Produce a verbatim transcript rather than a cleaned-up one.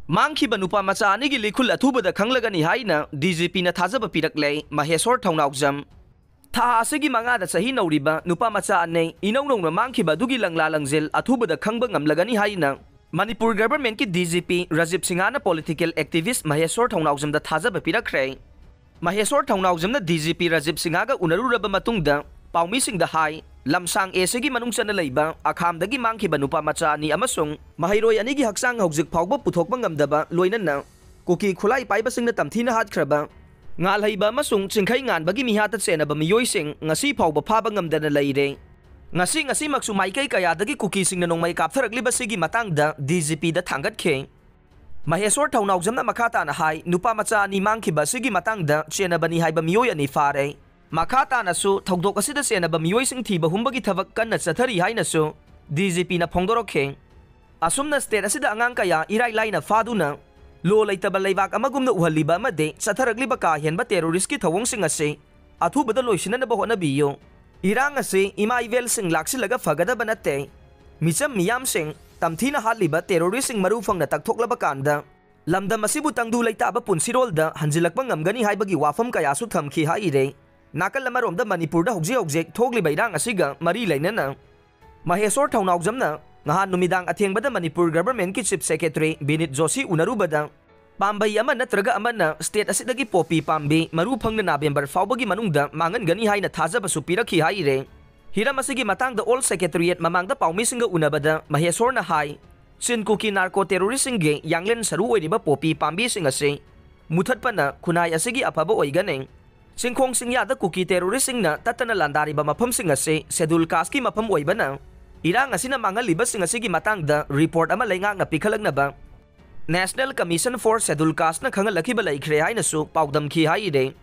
ꯃꯥꯡꯈꯤꯕ ꯅꯨꯄꯥ ꯃꯆꯥ ꯑꯅꯤꯒꯤ ꯂꯤꯈꯨꯜ ꯑꯊꯨꯕꯗ ꯈꯪꯂꯒꯅꯤ ꯍꯥꯏꯅ ꯗꯤ ꯖꯤ ꯄꯤꯅ ꯊꯥꯖꯕ ꯄꯤꯔꯛꯂꯦ꯫ ꯃꯍꯦꯁꯣꯔ ꯊꯧꯅꯥꯎꯖꯝ꯫ ꯊꯥ ꯑꯁꯤꯒꯤ ꯃꯉꯥꯗ ꯆꯍꯤ ꯅꯧꯔꯤꯕ ꯅꯨꯄꯥ ꯃꯆꯥ ꯑꯅꯤ ꯏꯅꯧ ꯅꯧꯅ ꯃꯥꯡꯈꯤꯕ ꯑꯗꯨꯒꯤ ꯂꯪꯂꯥ ꯂꯪꯖꯦꯜ ꯑꯊꯨꯕꯗ ꯈꯪꯕ ꯉꯝꯂꯒꯅꯤ ꯍꯥꯏꯅ Manipur ꯒꯚꯔꯟꯃꯦꯟꯠꯀꯤ D G P Rajiv ꯁꯤꯡꯍꯅ ꯄꯣꯂꯤꯇꯤꯀꯦꯜ ꯑꯦꯛꯇꯤꯚꯤꯁ꯭ꯠ ꯃꯍꯦꯁꯣꯔ ꯊꯧꯅꯥꯎꯖꯝꯗ ꯊꯥꯖꯕ ꯄꯤꯔꯛꯈ꯭ꯔꯦ꯫ ꯃꯍꯦꯁꯣꯔ ꯊꯧꯅꯥꯎꯖꯝꯅ ꯗꯤ ꯖꯤ ꯄꯤ ꯔꯥꯖꯤꯕ ꯁꯤꯡꯍꯒ ꯎꯅꯔꯨꯔꯕ ꯃꯇꯨꯡꯗ ꯄꯥꯎꯃꯤꯁꯤꯡꯗ ꯍꯥꯏ, ꯂꯝꯁꯥꯡ ꯑꯦ ꯁꯤꯒꯤ ꯃꯅꯨꯡ ꯆꯟꯅ ꯂꯩꯕ ꯑꯈꯥꯝꯗꯒꯤ ꯃꯥꯡꯈꯤꯕ ꯅꯨꯄꯥ ꯃꯆꯥ ꯑꯅꯤ ꯑꯃꯁꯨꯡ ꯃꯍꯩꯔꯣꯏ ꯑꯅꯤꯒꯤ ꯍꯛꯆꯥꯡ ꯍꯧꯖꯤꯛ ꯐꯥꯎꯕ ꯄꯨꯊꯣꯛꯄ ꯉꯝꯗꯕ, ꯂꯣꯏꯅꯅ ꯀꯨꯀꯤ ꯈꯨꯠꯂꯥꯏ ꯄꯥꯏꯕꯁꯤꯡꯅ ꯇꯝꯊꯤꯅ ꯍꯥꯠꯈ꯭ꯔꯕ, ꯉꯥꯜꯍꯩꯕ ꯑꯃꯁꯨꯡ ꯆꯤꯡꯈꯩ ꯉꯥꯟꯕꯒꯤ ꯃꯤꯍꯥꯠꯇ ꯆꯦꯟꯅꯕ ꯃꯤꯑꯣꯏꯁꯤꯡ ꯉꯁꯤ ꯐꯥꯎꯕ ꯐꯥꯕ ꯉꯝꯗꯅ ꯂꯩꯔꯦ꯫ ꯉꯁꯤ ꯉꯁꯤꯃꯛꯁꯨ ꯃꯥꯏꯀꯩ ꯀꯌꯥꯗꯒꯤ ꯀꯨꯀꯤꯁꯤꯡꯅ ꯅꯣꯡꯃꯩ ꯀꯥꯞꯊꯔꯛꯂꯤꯕꯁꯤꯒꯤ ꯃꯇꯥꯡꯗ ꯗꯤ ꯖꯤ ꯄꯤꯗ ꯊꯥꯡꯒꯠꯈꯤ꯫ ꯃꯍꯦꯁꯣꯔ ꯊꯧꯅꯥꯎꯖꯝꯅ ꯃꯈꯥ ꯇꯥꯅ ꯍꯥꯏ, ꯅꯨꯄꯥ ꯃꯆꯥ ꯑꯅꯤ ꯃꯥꯡꯈꯤꯕ ꯑꯁꯤꯒꯤ ꯃꯇꯥꯡꯗ ꯆꯦꯟꯅꯕꯅꯤ ꯍꯥꯏꯕ ꯃꯤꯑꯣꯏ ꯑꯅꯤ ꯐꯥꯔꯦ꯫ ꯃꯈꯥ ꯇꯥꯅꯁꯨ ꯊꯧꯗꯣꯛ ꯑꯁꯤꯗ ꯆꯦꯟꯅꯕ ꯃꯤꯑꯣꯏꯁꯤꯡ ꯊꯤꯕ ꯍꯨꯝꯕꯒꯤ ꯊꯕꯛ ꯀꯟꯅ ꯆꯠꯊꯔꯤ ꯍꯥꯏꯅꯁꯨ ꯗꯤ ꯖꯤ ꯄꯤꯅ ꯐꯣꯡꯗꯣꯔꯛꯈꯤ꯫ ꯑꯁꯨꯝꯅ ꯁ꯭ꯇꯦꯠ ꯑꯁꯤꯗ ꯑꯉꯥꯡ ꯀꯌꯥ ꯏꯔꯥꯏ ꯂꯥꯏꯅ ꯐꯥꯗꯨꯅ ꯂꯣ ꯂꯩꯇꯕ ꯂꯩꯕꯥꯛ ꯑꯃꯒꯨꯝꯅ ꯎꯍꯜꯂꯤꯕ ꯑꯃꯗꯤ ꯆꯠꯊꯔꯛꯂꯤꯕ ꯀꯥ ꯍꯦꯟꯕ ꯇꯦꯔꯣꯔꯤꯁ꯭ꯠꯀꯤ ꯊꯧꯑꯣꯡꯁꯤꯡ ꯑꯁꯤ ꯑꯊꯨꯕꯗ ꯂꯣꯏꯁꯤꯟꯅꯅꯕ ꯍꯣꯠꯅꯕꯤꯌꯨ꯫ ꯏꯔꯥꯡ ꯑꯁꯤ ꯏꯃꯥ ꯏꯕꯦꯜꯁꯤꯡ ꯂꯥꯛꯁꯤꯜꯂꯒ ꯐꯒꯗꯕ ꯅꯠꯇꯦ꯫ ꯃꯤꯆꯝ ꯃꯤꯌꯥꯝꯁꯤꯡ ꯇꯝꯊꯤꯅ ꯍꯥꯠꯂꯤꯕ ꯇꯦꯔꯣꯔꯤꯁ꯭ꯠꯁꯤꯡ ꯃꯔꯨ ꯐꯪꯅ ꯇꯛꯊꯣꯛꯂꯕ ꯀꯥꯟꯗ ꯂꯝꯗꯝ ꯑꯁꯤꯕꯨ ꯇꯪꯗꯨ ꯂꯩꯇꯥꯕ ꯄꯨꯟꯁꯤꯔꯣꯜꯗ ꯍꯟꯖꯤꯜꯂꯛꯄ ꯉꯝꯒꯅꯤ ꯍꯥꯏꯕꯒꯤ ꯋꯥꯐꯝ ꯀꯌꯥꯁꯨ ꯊꯝꯈꯤ ꯍꯥꯏꯔꯤ꯫ ꯅꯥꯀꯜ ꯑꯃꯔꯣꯝꯗ ꯃꯅꯤꯄꯨꯔꯗ ꯍꯧꯖꯤꯛ ꯍꯧꯖꯤꯛ ꯊꯣꯛꯂꯤꯕ ꯏꯔꯥꯡ ꯑꯁꯤꯒ ꯃꯔꯤ ꯂꯩꯅꯅ ꯃꯍꯦꯁꯣꯔ ꯊꯧꯅꯥꯎꯖꯝꯅ ꯉꯍꯥꯟ ꯅꯨꯃꯤꯗꯥꯡ ꯑꯊꯦꯡꯕꯗ ꯃꯅꯤꯄꯨꯔ ꯒꯚꯔꯟꯃꯦꯟꯠꯀꯤ ꯆꯤꯐ ꯁꯦꯀ꯭ꯔꯦꯇꯔꯤ ꯕꯤꯅꯤꯠ ꯖꯣꯁꯤ ꯎꯅꯔꯨꯕꯗ ꯄꯥꯝꯕꯩ ꯑꯃ ꯅꯠꯇ꯭ꯔꯒ ꯑꯃꯅ ꯁ꯭ꯇꯦꯠ ꯑꯁꯤꯗꯒꯤ ꯄꯣꯄꯤ ꯄꯥꯝꯕꯤ ꯃꯔꯨ ꯐꯪꯅ ꯅꯕꯦꯝꯕꯔ ꯐꯥꯎꯕꯒꯤ ꯃꯅꯨꯡꯗ ꯃꯥꯡꯍꯟꯒꯅꯤ ꯍꯥꯏꯅ ꯊꯥꯖꯕꯁꯨ ꯄꯤꯔꯛꯈꯤ ꯍꯥꯏꯔꯦ꯫ ꯍꯤꯔꯝ ꯑꯁꯤꯒꯤ ꯃꯇꯥꯡꯗ ꯑꯣꯜ ꯁꯦꯀ꯭ꯔꯦꯇꯔꯤꯌꯦꯠ ꯃꯃꯥꯡꯗ ꯄꯥꯎꯃꯤꯁꯤꯡꯒ ꯎꯅꯕꯗ ꯃꯍꯦꯁꯣꯔꯅ ꯍꯥꯏ, ꯆꯤꯟ ꯀꯨꯀꯤ ꯅꯥꯔꯀꯣ ꯇꯦꯔꯣꯔꯤꯁ꯭ꯠꯁꯤꯡꯒꯤ ꯌꯥꯡꯂꯦꯟ ꯁꯔꯨ ꯑꯣꯏꯔꯤꯕ ꯄꯣꯄꯤ ꯄꯥꯝꯕꯤꯁꯤꯡ ꯑꯁꯤ ꯃꯨꯊꯠꯄꯅ ꯈꯨꯟꯅꯥꯏ ꯑꯁꯤꯒꯤ ꯑꯐꯕ ꯑꯣꯏꯒꯅꯤ꯫ ꯆꯤꯡꯈꯣꯡ ꯆꯤꯡꯌꯥꯗ ꯀꯨꯀꯤ ꯇꯦꯔꯣꯔꯤꯁ꯭ꯠꯁꯤꯡꯅ ꯇꯠꯇꯅ ꯂꯥꯟꯗꯥꯔꯤꯕ ꯃꯐꯝꯁꯤꯡ ꯑꯁꯤ ꯁꯦꯗꯨꯜ ꯀꯥꯁ꯭ꯠꯀꯤ ꯃꯐꯝ ꯑꯣꯏꯕꯅ ꯏꯔꯥꯡ ꯑꯁꯤꯅ ꯃꯥꯡꯍꯜꯂꯤꯕꯁꯤꯡ ꯑꯁꯤꯒꯤ ꯃꯇꯥꯡꯗ ꯔꯤꯄꯣꯔꯠ ꯑꯃ ꯂꯩꯉꯥꯛꯅ ꯄꯤꯈꯠꯂꯛꯅꯕ National Commission for Scheduled Casteꯅ ꯈꯪꯍꯜꯂꯛꯈꯤꯕ ꯂꯩꯈ꯭ꯔꯦ ꯍꯥꯏꯅꯁꯨ ꯄꯥꯎꯗꯝꯈꯤ ꯍꯥꯏꯔꯦ꯫